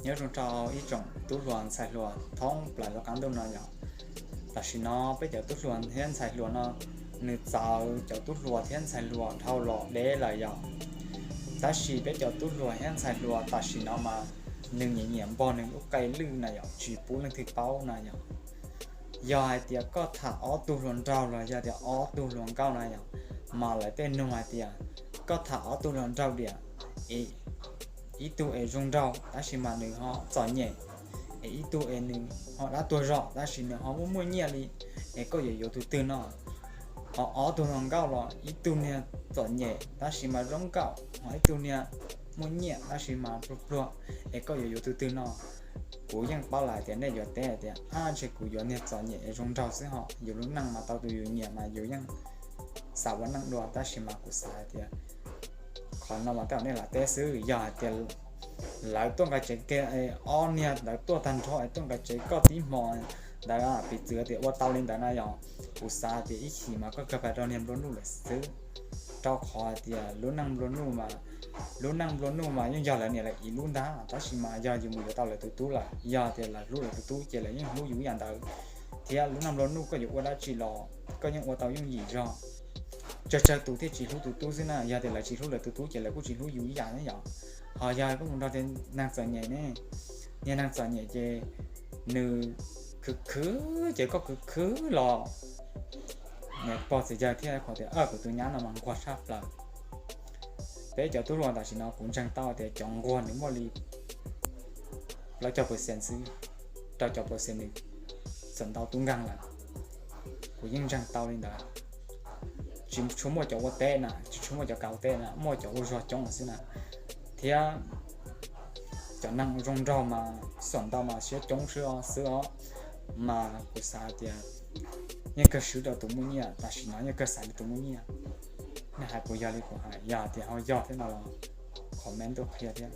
Nyob zoo rau ib tsoom tub hluas ntxhais hluas thoob plaws lub qab ntuj no yom. Tam sim no peb cov tub hluas thiab ntxhais hluas no, nws txawv cov tub hluas thiab ntxhais hluas dhau los deb lawm yom. Tab sis peb cov tub hluas thiab ntxhais hluas tam sim no mas nws nyiam nyiam npog nws lub qe lwj na yom, tsis pub leej twg paub na yom. Yog hais tias koj tham ob tug hluas nraug los yog tias ob tug hluas nkauj na yom, mas lawv tej nug hais tias koj tham ob tug hluas nraug diam, es ib tug es zoo nraug tab sis mas nws ho txom nyem, es ib tug es nws ho dab tuag zog tab sis nws ho muaj muaj nyiaj li, es koj yuav yuav tus twg no? Ho ob tug hluas nkauj los ib tug niag txom nyem tab sis mas zoo nkauj, ho ib tug niag muaj nyiaj tab sis mas pluag pluag, es koj yuav yuav tus twg no? Kuv yeej paub lawm tias nej yuav teb hais tias, ab, ntshe kuv yuav niag txom nyem es zoo nraug xwb, ho yus lub neej mas tau tus yus nyiam mas yus yeej xav ua neej dua. Tab sis mas kuv xav hais tias qhov no mas tej zaum nej lam teb xwb. Yog hais tias lawv tuaj nqa tsev kiag, ob niag ntawd tuaj tag nrho es tuaj nqa tsev koj tib hmo ntawd, piv txwv tias ua tau li ntawd na yom, kuv xav hais tias ib chim mas koj kawg pais rau niag nplua nuj lawm xwb. Rau qhov hais tias lub neej nplua nuj mas, lub neej nplua nuj mas yeej yog lawv niam lawv txiv lub ntag, tab sis mas yog yus mus yuav tau lawv tus tub lawm, yog tias lawv hlub lawv tus tub ces lawv yeej hlub yus ib yam ntawd. Thiab lub neej nplua nuj koj yuav ua dab tsi los koj yeej ua tau yooj yim zog. Tsawg tsawg tus thiaj tsis hlub tus tub xwb na, yog tias lawv tsis hlub lawv tus tub ces lawv kuj tsis hlub yus ib yam ne yom. Ho yog koj mus nrog tias neeg txom nyem ne, niag neeg txom nyem ces nws khwv khwv ces koj khwv khwv los, niam pog txiv yawg thiaj qhov tias, ab, kuv tus nyab no mas nquag tshaj plaws. Peb cov tub hluas tam sim no kuv ntseeg tau tias cov nquag nws muaj li plaub caug percent xwb, rau caum percent nws txawm ntau tub nkeeg lawm. Kuv yeej ntseeg tau li ntawd. Tsis tshua muaj cov ua teb na, tsis tshua muaj cov kav ua teb na, muaj cov ua zog coob xwb na. Thiab cov neeg zoo nraug mas xuam ntau mas siab coob xwb os, xwb os. Mas kuv xav tias yeej kawg swb rau tus muaj nyiaj, tam sim no yeej kawg xaiv li tus muaj nyiaj. Nej hais puas yog li kuv hais? Yog tias ho yog thiab no los comment tuaj qhia thiab.